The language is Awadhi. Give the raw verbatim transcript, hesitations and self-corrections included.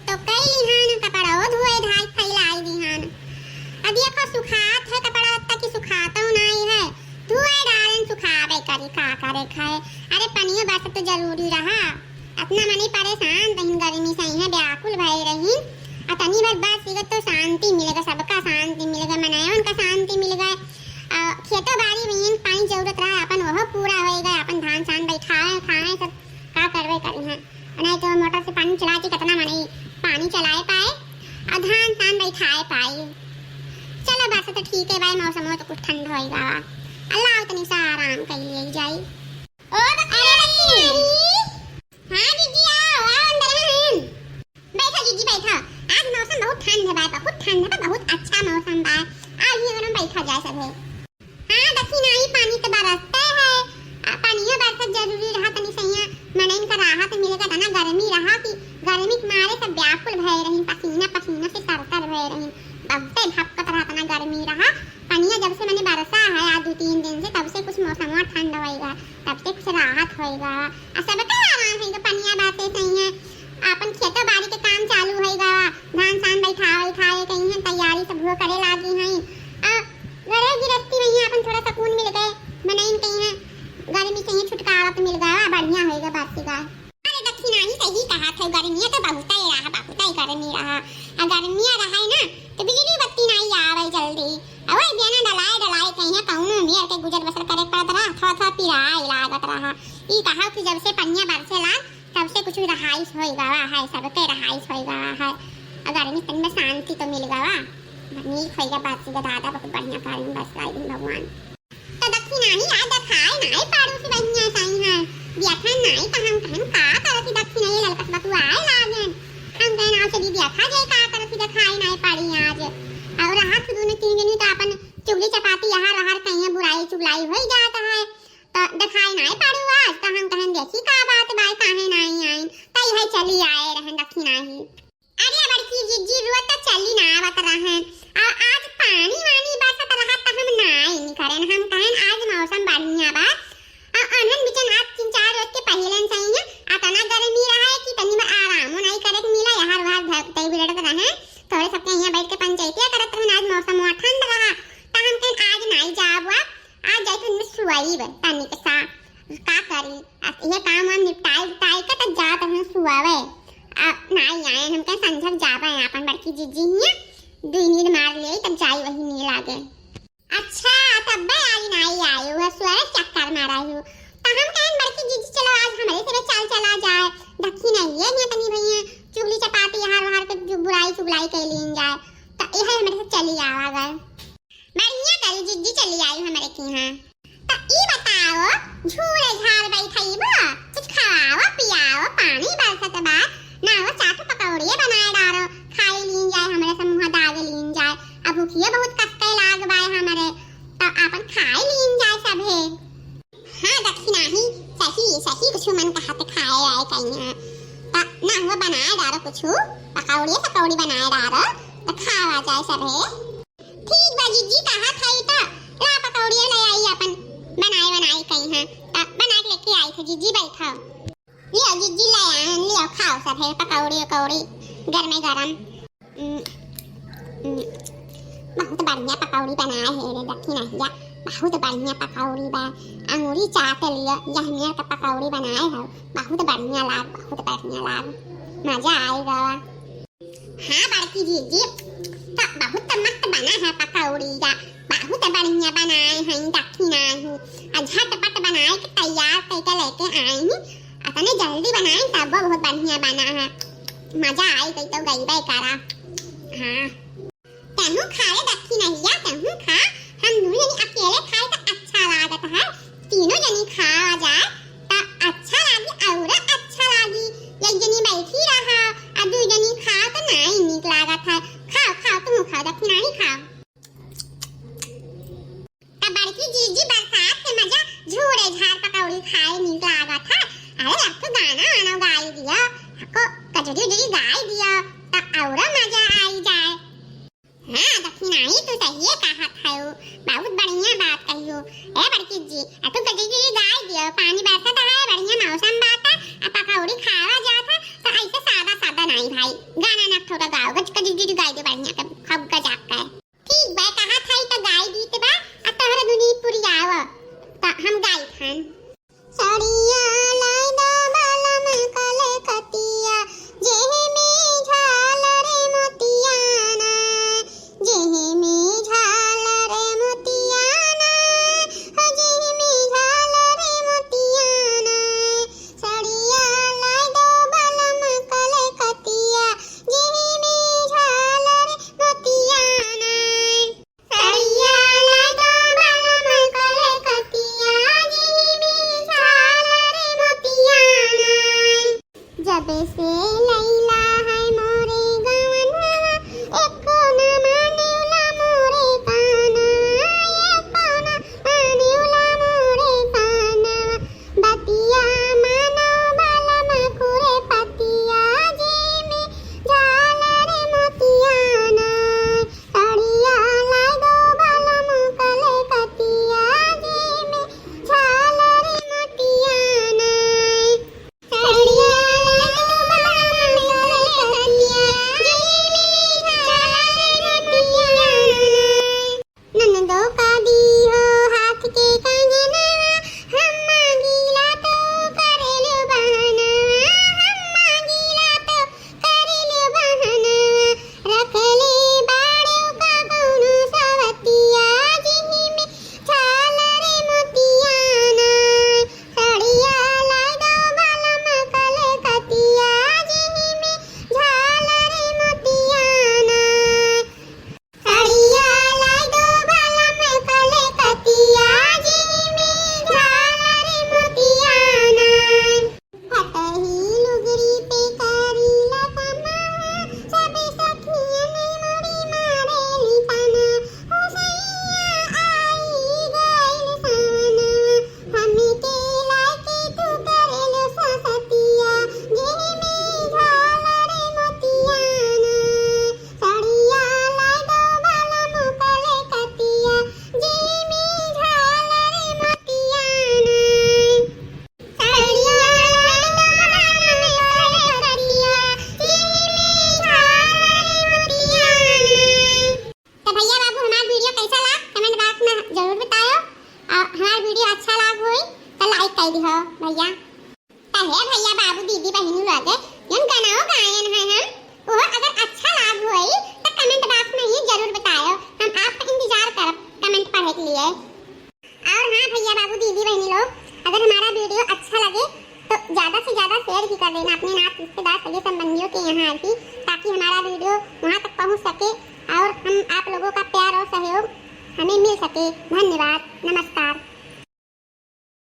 तो कई लिहान कपड़ो धोए धाई फैलाई दिहान। अब देखो सुखात है कपड़ा लत्ता की सुखातो नाई है। धोए डालन सुखावे करी का करे खाए। अरे पनियो बरसत तो जरूरी रहा। अतना मनी परेशान रहिन गर्मी से इहाँ व्याकुल भए रहिन। आ तनी भर बरसिगा तो शांति मिलेगा, सबका शांति मिलेगा, मनयवन का शांति मिलेगा। आ खेतो बाड़ी में पानी जरूरत रहा अपन वह पूरा होएगा, अपन धान सान बैठाए खाए सब का करबे करी हैं। नहीं तो मोटर से पानी चला के कितना मनई पानी चलाए पाए और धान तान बैठाए पाए। चलो बस तो ठीक है भाई, मौसम हो तो कुछ ठंड होएगा। अल्लाह तनी सा आराम कर लिए जाई। ओ दखिनाही। हाँ जीजी आओ, आओ अंदर हैं। बैठा जीजी बैठा। आज मौसम बहुत ठंड है भाई, बहुत ठंड है, बहुत अच्छा मौसम बा। आज ही अंदर में बैठा जाए सब है। हाँ, दखिनाही पानी तो बरसते है। आ, पानियो बरसत जरूरी रहा, तनी सैया मनइन का राहत मिलेगा, तना गर्मी रहा कि गर्मी के मारे सब व्याकुल भए रही, पसीना पसीना से तरतर भए रही, बहुते भपकत रहा, तना गर्मी रहा। पनिया जब से मने बरसा है आज दो तीन दिन से, तब से कुछ मौसमवा ठंड होएगा, तब से कुछ राहत होएगा। आ सबके आराम है कि पनिया बरसे सैया, आपन खेतो बाड़ी के काम चालू होएगा, धान सान बैठावे खाए कहीं है, तैयारी सब हो करे लागी हैं। आ घरे गिरस्ती में ही आपन थोड़ा सुकून मिल गए, मनइन कहीं है गर्मी से ही छुटकारा तो मिल गया, बढ़िया होएगा बरसी का। अरे दखिनाही सही कहा थे, गर्मी तो बहुत ही रहा, बहुत ही गर्मी रहा। आ गर्मिया रहा है ना तो बिजली बत्ती नहीं आवे जल्दी। अवे बिना डलाए डलाए कहीं है कौनो मेर के गुजर बसर करे पड़त रहा, थोड़ा थोड़ा पिराए लागत रहा। ई कहा कि जब से पनिया बरसे लाग तब से कुछ रहाइश होई गवा है, सबके रहाइश होई गवा है। आ गर्मी तन में शांति तो मिल गवा, नीक होई गवा, बरसी का दादा बहुत बढ़िया करिन बरसाई दिन भगवान। तो दखिनाही आ देखाए नाई पाड़ू से बहिया साई है, देखन नाई तो हम कहन का करत ही दखिनाही ललकत बतुआए लागन। हम कहन आओ चली देखा जाए का करत ही देखाए नाई पाड़ी आज। और रात के दोनों तीन जनी तो अपन चुगली चपाती यहाँ रहर कहीं बुराई चुगलाई होई जात है। तो देखाए नाई पाड़ू आज, तो हम कहन देखी का बात बाय काहे नाई आइन, तई है चली आए रहन दखिनाही। अरे बड़की जिज्जी रोज तो चली ना आवत रहन, और आज पानी वानी बरसत रहा तो हम नाई निकरेन, हम कहन आज मौसम बढ़िया बा। और अनन बिचन आज तीन चार रोज के पहले से ही है, अतना गर्मी रहा है कि तनी में आरामो नाई करे के मिला, यहाँ वहाँ भटकते बिरड़त रहन, थोड़े सबके यहाँ बैठ के पंचायतिया करत रहन, आज मौसम हुआ ठंड रहा, तो हम कहन आज नाई जाब, आज जाए तो इनमें सुआई बा, तनी के सा, का करी, अब ये काम वाम निपटाए उपटाए के तब जात हूँ सुआवे। अब नाई आए, हम कहे संझक जाबे हैं अपन बड़की जिज्जी हियाँ, दुई नींद मार ले तब जाई वही नींद लागे। अच्छा, तब बे आई नाई आए हुआ सुआवे चक्कर मारा हूँ। तो हम कहें बड़की जिज्जी चलो आज हमारे से चाल चला जाए, दखिनाही है तनी भैया, चुगली चपाती यहाँ वहाँ के जो बुराई चुगलाई के लीन जाए, तो यह हमारे से चली आवा गए। बढ़िया करी जिज्जी चली आई हमरे के यहाँ। त ई बताओ, झूले झाल बैठइबो, कुछ खवाओ पियाओ, पानी बरसत बा, ना हो चाट पकौड़िए बनाए डारो, खाई लीन जाए, हमरे समूह दागे लीन जाए। अब भूखियो बहुत कस के लाग बाय हमरे, त आपन खाई लीन जाए सभे। हाँ दखिनाही, सही सही कुछ मन कहत खाए आए कहीं। त ना हो बनाए डारो कुछ, पकौड़िए सकौड़ी बनाए डारो, त खावा जाए सभे। ठीक बा जिज्जी, कहा खाई त ला पकौड़िया ले आई अपन, बनाए बनाए कहीं है, त बना के लेके आई थे जिज्जी, बैठा। लियो जिज्जी ले आए, लियो खाओ सब है पकौड़ी उकौड़ी गरमे गरम। उम, उम, बहुत बढ़िया पकौड़ी बनाए है रे दखिनाहिया, बहुत बढ़िया पकौड़ी बा, अंगूरी चाट लियो, यह मेर का पकौड़ी बनाए हो, बहुत बढ़िया लाग, बहुत बढ़िया लाग, मजा आएगा। हाँ बड़की जिज्जी, त बहुत त मस्त बना है पकौड़ी या, बहुत बढ़िया बनाए हैं दखिनाही। आ झटपट बनाए के तैयार करके लेके आए हैं। अतने जल्दी बनाए तब वो बहुत बढ़िया बना है। मजा आई गई तो गई बे करा। हाँ। तहूँ खा रे दखिनाहिया, तहूँ खा। हम दुइ जनी अकेले खाए त अच्छा लागत है, तीनों जनी खावा जाए त अच्छा लागी, और अच्छा लागी। एक जनी बैठी रहा, आ दुइ जनी खाओ त नाई नीक लागत है। खाओ, खाओ, तुम खाओ, दखिनाही खाओ। त बड़की जीजी बरसात के मजा झूले झार पकौड़ी खाए नीक लागत है। अरे अब तो गाना वाना गाई दियो, को कजरी उजरी गाई दियो, त और मजा आई जाए। हाँ दखिनाही, तू सहिए कहत हऊ, बहुत बढ़िया बात कहियो। ए बड़की जी, आ तू कजरी गाय दियो, पानी बरसत है, बढ़िया मौसम बात है, आ पकौड़ी खावा जात है, तो ऐसे सादा सादा ना नहीं भाई, गाना ना थोड़ा गाओ, गज गज गज गाई दे बढ़िया के, खूब गजाक के। ठीक बा, कहा था ई त गाई दीत बा, आ तोहरे दुनी पुरियाव, त हम गाई हन। सड़िया लाई दो बलम कलकतिया, जेह में झालर मोतिया ना, जेह में झालर मोतिया ना, हो जेह में झालर मोतिया ना। सड़िया लाई दो बलम कलकतिया, जेह में झालर मोतिया ना। सड़िया लाई दो बलम कलकतिया, जेह में झालर मोतिया ना। जब से लैला है मोरे गवनवा, एको न मानेला मोरे कानवा, एको न मानेला मोरे कानवा। बतिया मानो बलम खुरे पतिया, जेह में झालर मोतिया ना। सड़िया लाई दो बलम कलकतिया, जेह में झालर मोतिया ना। सड़िया लाई दो बलम कलकतिया, जेह में झालर मोतिया ना। ननदो का दीहो हाथ के कंगनवा, हम मांगीला तो करेलु बहनवा, हम मांगीला तो करेलु बहनवा। रखले बाड़ू का कौनो सवतिया, जेह में झालर मोतिया ना। सड़िया लाई दो बलम कलकतिया, जेह में झालर मोतिया ना। सड़िया लाई दो बलम कलकतिया, जेह में झालर मोतिया ना। फटही लुगरी पे करीला कमावा, सब सखियन मोरी मारेली ताना। हो सैया आई गइल सवनवा, हमके लाइके तू करेलु ससतिया, जेह में झालर मोतिया ना। सड़िया लाई दो बलम कलकतिया, जेह में झालर मोतिया ना। सड़िया लाई दो बलम कलकतिया, जेह में झालर मोतिया ना। तो भैया बाबू, हमार video कैसा लाग, comment box में जरूर बतायो। और हमार video अच्छा लाग होई तो like कर दिहो भैया। तो हे भैया बाबू, दीदी बहिनी लोग, जौन गानाओ गायन है हम, वो अगर अच्छा लाग होई तो comment box में ही जरूर बतायो। हम आपका इंतजार करब comment पढ़े के लिए। और हाँ भैया बाबू, दीदी बहिनी लोग, अगर हमारा video अच्छा लगे तो ज्यादा से ज्यादा share भी कर देना अपने नात रिश्तेदार सगे संबंधियों के यहाँ भी, ताकि हमारा video वहाँ तक पहुँच सके और हम आप लोगों का प्यार और सहयोग हमें मिल सके। धन्यवाद। नमस्कार।